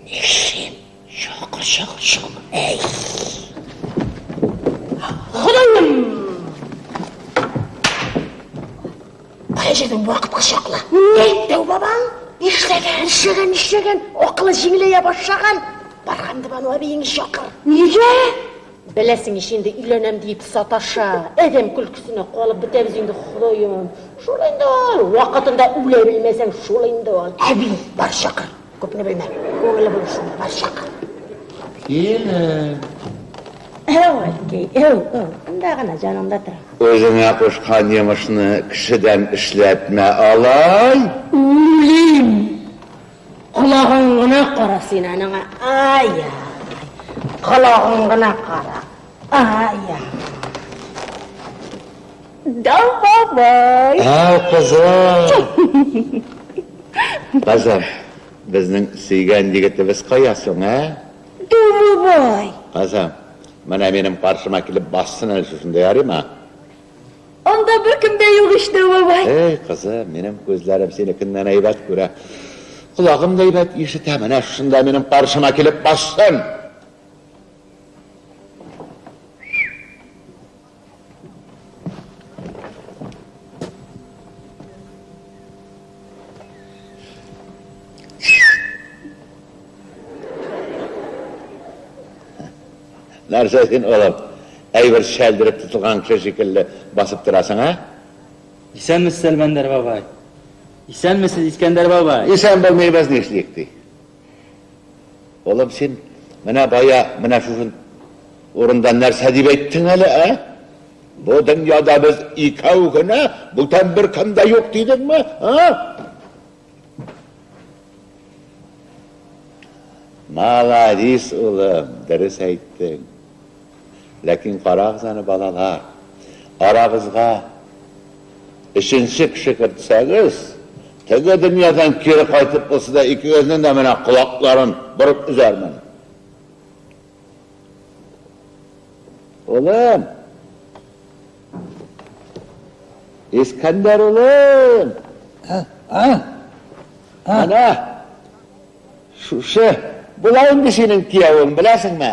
Нишлим? Чакыр, чакыр, чакыр. Әй! Ходаем! Кая җирдең вакытка чаклы? Ни? Дәү бабаң? Нишләгән? Нишләгән, нишләгән? Акылы җиңеләя башлаган. Бар Хәмдебану әбиеңне чакыр. Нигә? Беләсең ич инде, өйләнәм диеп саташа. Адәм көлкесенә калып бетәбез инде, Ходаем. Шул инде ул, вакытында үлә белмәсәң, шул инде ул. Әби, бар чакыр. Күпне белмә. Күңеле булыр шунда, бар чакыр. Килен. Әү, әткәй, әү, әү. Анда гына, җаныңда тора. Үзеңә кушкан йомышны кешедән эшләтмә, алай. Үлим! Колагың гына кара син аныңа. Ай-яй. Колагың гына кара. Ай-яй. Дәү бабай. Әу, кызым. Кызым, безнең сөйгән егетебез кая соң, ә? Дәү бабай. Кызым, менә минем каршыма килеп бассын әле шушында, ярыймы? Анда беркем дә юк ич, дәү бабай. Эй, кызым, минем күзләрем синекеннән әйбәт күрә. Колагым да әйбәт ишетә. Менә шушында минем каршыма килеп бассын. Нәрсә син, улым, әйбер чәлдереп тотылган кеше шикелле басып торасың, ә? Исәнмесез, Әлмәндәр бабай. Исәнмесез, Искәндәр бабай. Исән булмыйбыз, нишлик ди. Улым, син менә бая менә шушы урында нәрсә дип әйттең әле, ә? Бу дөньяда без икәү генә, бүтән беркем дә юк дидеңме, ә? Маладис, улым, дөрес әйттең. Ләкин карагыз аны, балалар, арагызга өченче кеше кертсәгез, теге дөньядан кире кайтып булса да икегезнең дә менә колакларын борып өзәрмен. Улым! Искәндәр улым! А? Менә шушы була инде синең киявең, беләсеңме?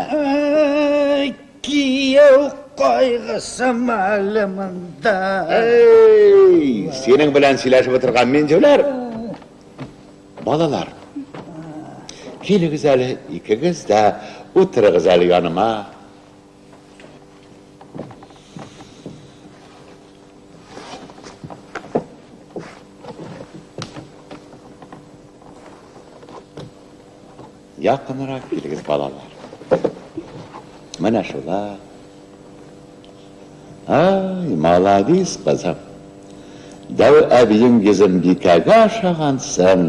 Кияү кайгысымы әле монда? Эй, синең белән сөйләшеп утырган мин җүләр. Балалар, килегез әле икегез дә, утырыгыз әле яныма. Якынрак килегез, балалар. Менә шулай. Ай, маладис, кызым. Дәү әбиең Йөзембикәгә ошагансың.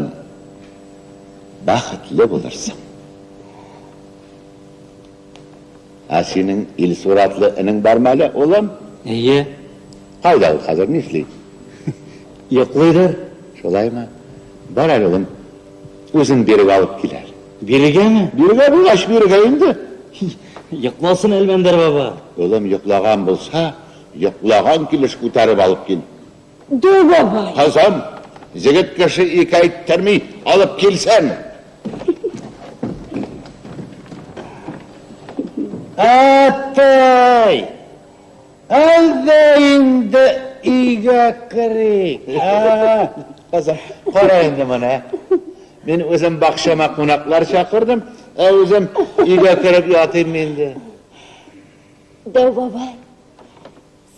Бәхетле булырсың. Ә синең Илсур атлы энең бармы әле, улым? Әйе. Кайда ул хәзер, нишли? Йоклыйдыр. Шулаймы? Бар әле, улым, үзен бирегә алып кил әле. Бирегәме? Бирегә булгач, бирегә инде. Йокласын Әлмәндәр баба. Улым, йоклаган булса, йоклаган килеш күтәреп алып кил. Дәү бабай. Кызым, җегет кеше ике әйттерми, алып килсен. Әтәй! Әйдә инде өйгә керик. Ә, Кызым, кара инде моны. Мин үзем бакчама кунаклар чакырдым, ә үзем өйгә кереп ятыйм инде. Дәү бабай,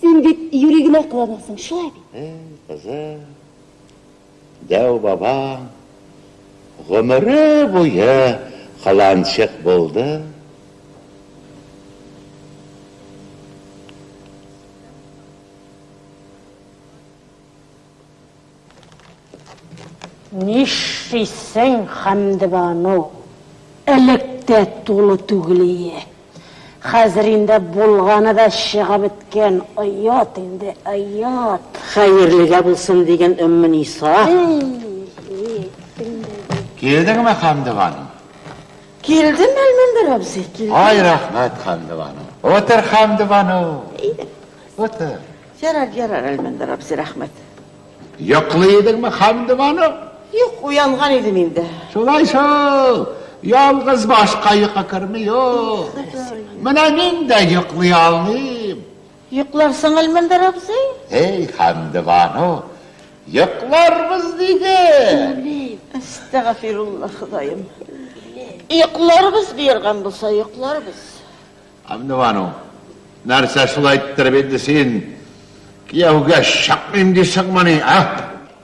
син бит юри генә кыланасың, шулай бит? Эй, кызым, дәү бабаң гомере буе кыланчык булды. Нишлисең, Хәмдебану? Элек тә тулы түгел ие. Хәзер инде булганы да чыгып беткән. Оят инде, оят. Хәерлегә булсын диген, Өммениса. Килдеңме, Хәмдебану? Килдем, Әлмәндәр абзый, килдем. Ай, рәхмәт, Хәмдебану. Утыр, Хәмдебану. Утыр. Ярар, ярар, Әлмәндәр абзый, рәхмәт. Йоклый идеңме, Хәмдебану? Юк, уянган идем инде. Шулай шул. Ялгыз башка йокы керми, юк. Менә мин дә йоклый алмыйм. Йокларсың, Әлмәндәр абзый? Эй, Хәмдебану, йокларбыз диген. Әстәгафирулла, Ходаем. Йокларбыз боерган булса, йокларбыз. Хәмдебану, нәрсә шулай иттереп инде син кияүгә чыкмыйм дисеңмени, ә?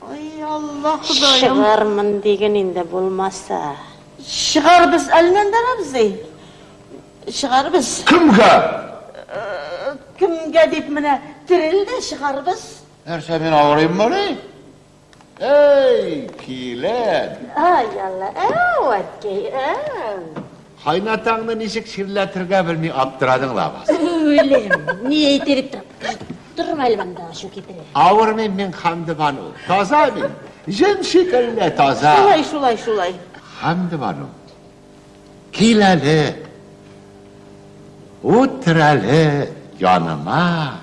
Ай, Алла, Ходаем. Чыгармын диген инде булмаса. Чыгарбыз, Әлмәндәр абзый. Чыгарбыз. Кемгә? Кемгә дип менә терел дә чыгарбыз. Нәрсә, мин авырыйммыни? Эй, килен! Ай, Алла, әү, әткәй, әү. Кайнатаңны ничек чирләтергә белми аптырадың лабаса. Үлем, ни әйтер дип торам. Торма әле монда, ачу китерә. Авырмыйм мин, Хәмдебану. Таза мин. Җен шикелле таза. Шулай, шулай, шулай. Хәмдебану, кил әле. Утыр әле яныма.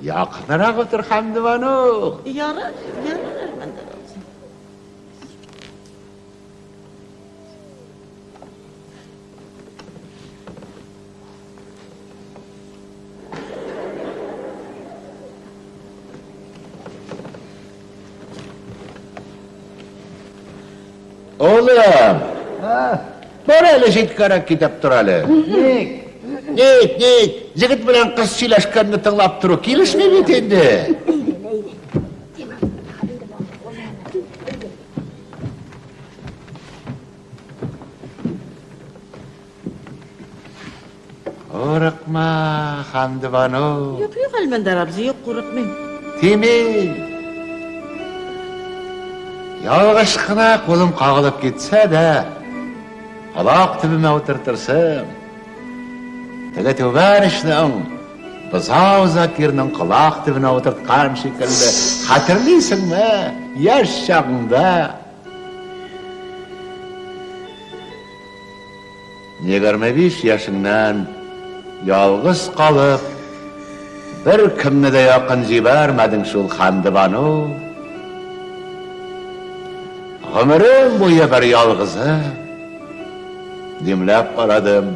Якынрак утыр, Хәмдебану. Ярар, ярар, Әлмәндәр абзый. Улым! Бар әле җиткәрәк китеп тор әле. Ник? Ник, ник? Егет белән кыз сөйләшкәнне тыңлап тору килешми бит инде. Курыкма, Хәмдебану. Юк, юк, Әлмәндәр абзый, юк, курыкмыйм. Тими. Ялгыш кына кулым кагылып китсә дә, колак төбемә утыртырсың. Теге түбән очның бозау Закирның колак төбенә утырткан шикелле, хәтерлисеңме, яшь чагыңда? 25 яшеңнән ялгыз калып, беркемне дә якын җибәрмәдең шул, Хәмдебану. Гомерем буе бер ялгызы. Димләп карадым.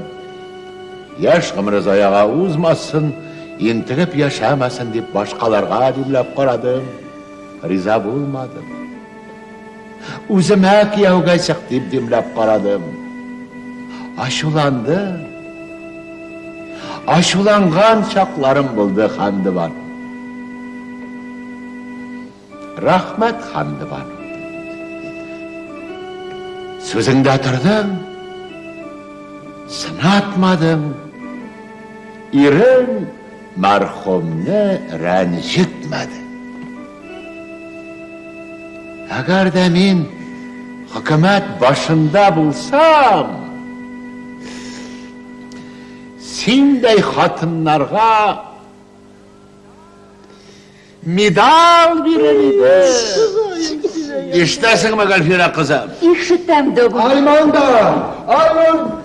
Яшь гомере заяга узмасын, интегеп яшәмәсен дип башкаларга димләп карадым. Риза булмадым. Үземә кияүгә чык дип димләп карадым. Ачуланды. Ачуланган чакларым булды, Хәмдебану. Рәхмәт, Хәмдебану. Сүзеңдә тордың, сынатмадың. Ирең. мәрхүмне рәнҗетмәде. Әгәр дә мин хөкүмәт башында булсам, синдәй хатыннарга медаль бирер идем. Ишетәсеңме, Гөлфирә кызым? Ишетәм дә бу. Альманда! Альман!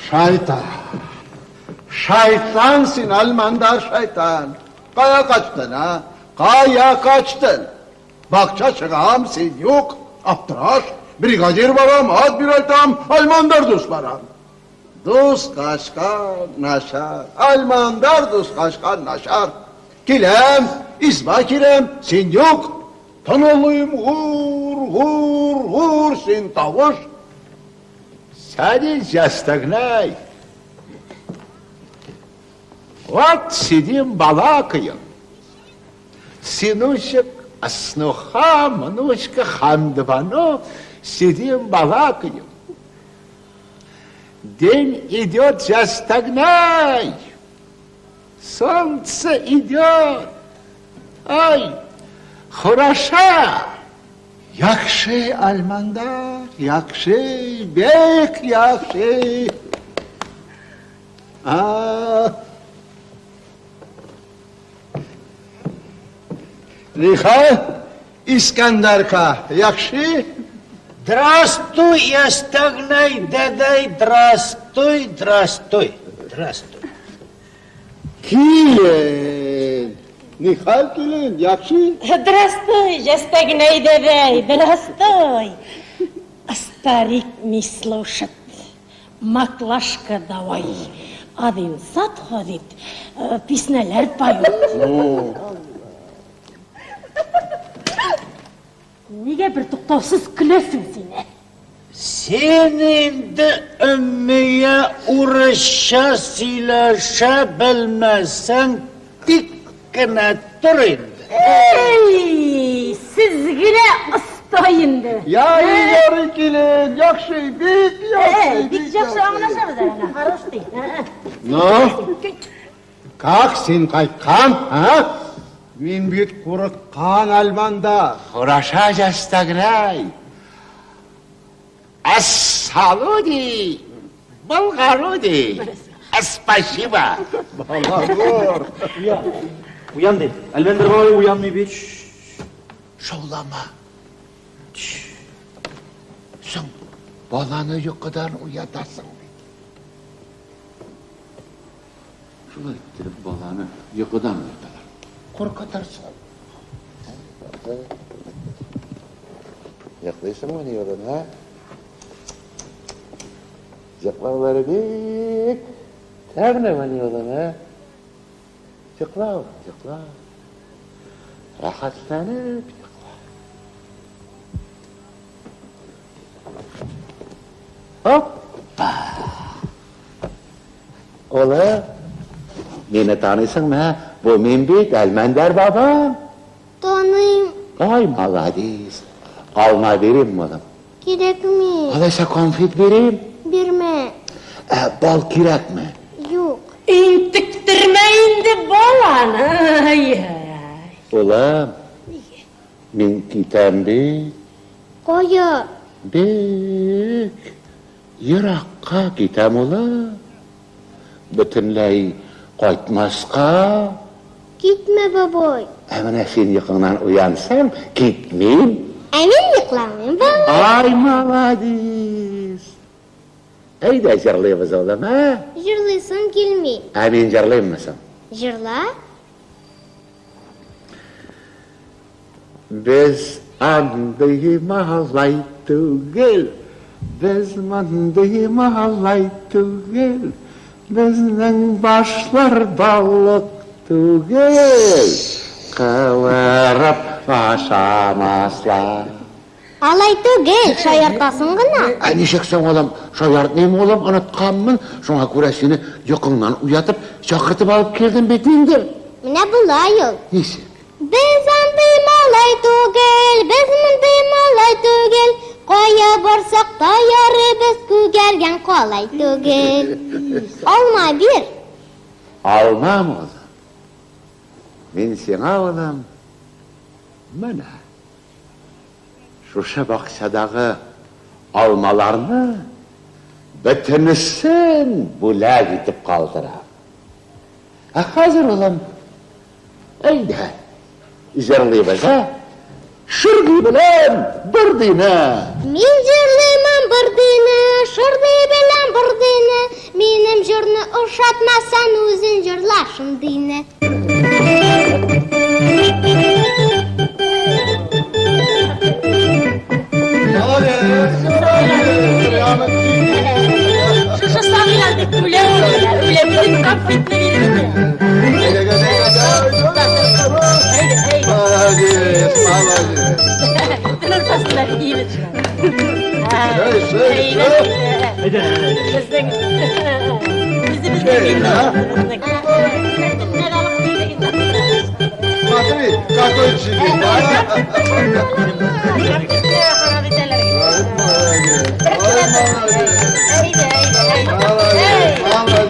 Шайтан! Шайтан син, Альмандар, шайтан! Кая качтын, а? Кая качтын? Бакча чыгам, син юк, аптыраш. Бригадир барам, ат бирәйтам, Альмандар дус барам. Дус качкан начар, Альмандар дус качкан начар. Киләм, изба киләм, син юк. Тынылыйм, гур, гур, гур, син тавыш. Садись, застогнай. Вот сидим, балакаем. Сыночек, снуха, внучка, хамдвано, сидим, балакаем. День идет, застогнай. Солнце идет. Ай, хороша. Яхшы, Альмандар, яхшы, бик яхшы. А. Лиха, Искандарка, яхшы? Здравствуй, ястагнай, дәдәй, здравствуй, здравствуй, здравствуй. Килен, нихәл килен, яхшы? Здравствуй, Җәстәгнәй дәдәй, здравствуй. Старик не слушает. Маклашка давай. Один сад ходит, песняләр поет. Нигә бер туктаусыз көләсең син, ә? Син инде Өммия урысча сөйләшә белмәсәң, тик кенә тор инде. Эй, сез генә оста инде. Ярый, ярый, килен, яхшы, бик яхшы. Бик яхшы аңлашабыз әле, хорош ди. Ну, как син кайткан, а? Мин бит курыккан Альманда. Хороша застогнай. Ассалуди, Болгаруди. Спасибо. Балагор. Уян. Уян ди. Әлмәндәр бабай уянмый бит. Шаулама. Соң, баланы йокыдан уятасың бит. Шулай иттереп баланы йокыдан уяталар. Куркытырсың. Йоклыйсыңмы ни, улым, ә? Йоклаулары бик тәмлеме ни, улым, ә? Йокла, улым, йокла. Рәхәтләнеп йокла. Оппа! Улым, мине таныйсыңмы, ә? Бу мин бит, Әлмәндәр бабам. Таныйм. Ай, молодец. Алма бирим, улым? Кирәкми. Алайса конфет бирим? Бирмә. Ә бал кирәкме? Юк. Интектермә инде баланы. Ай-яй. Улым, мин китәм бит. Кая? Бик еракка китәм, улым. Бөтенләй кайтмаска. Китмә, бабай. Ә менә син йокыңнан уянсаң, китмим. Ә мин йокламыйм, бабай. Ай, молодец. Әйдә җырлыйбыз, улым, ә? Җырлыйсым килми. Ә мин җырлыйммы соң? Җырла. Без андый малай түгел, без мондый малай түгел, безнең башлар балык түгел, кывырып ашамаслар. Алай түгел, шаяртасың гына. Ә ничек соң, улым, шаяртмыйм, улым, онытканмын. Шуңа күрә сине йокыңнан уятып, чакыртып алып килдем бит инде. Менә болай ул. Ничек? Без андый малай түгел, без мондый малай түгел. Кая барсак та ярыйбыз, күгәргән калай түгел. Алма бир. Алмам, улым. Мин сиңа, улым, менә шушы бакчадагы алмаларны бөтенесен бүләк итеп калдырам. Ә хәзер, улым, әйдә, җырлыйбыз, ә? Шырдый белән Бырдыйны! Мин җырлыймын Бырдыйны, шырдый белән Бырдыйны. Минем җырны ошатмасаң, үзең җырла шундыйны. Шушы сабыйлар дип үләм, үләм, үләм, конфетны биреп. Молодец, молодец. Тел уртасында киебез. Безнең үзебезнең Смотри, какой джигит, а? Молодец, молодец.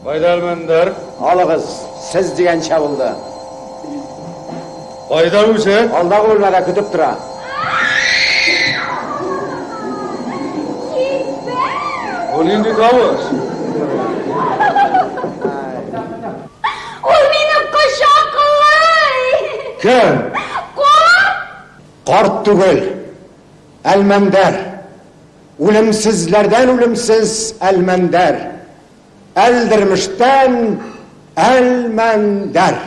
Кайда Әлмәндәр? Алыгыз, сез дигәнчә булды. Кайда үзе? Алдагы бүлмәдә көтеп тора. Бу нинди тавыш? Ул мине кочаклый. Кем? Карт! Карт түгел, Әлмәндәр. Үлемсезләрдән үлемсез Әлмәндәр. Әлдермештән Әлмәндәр.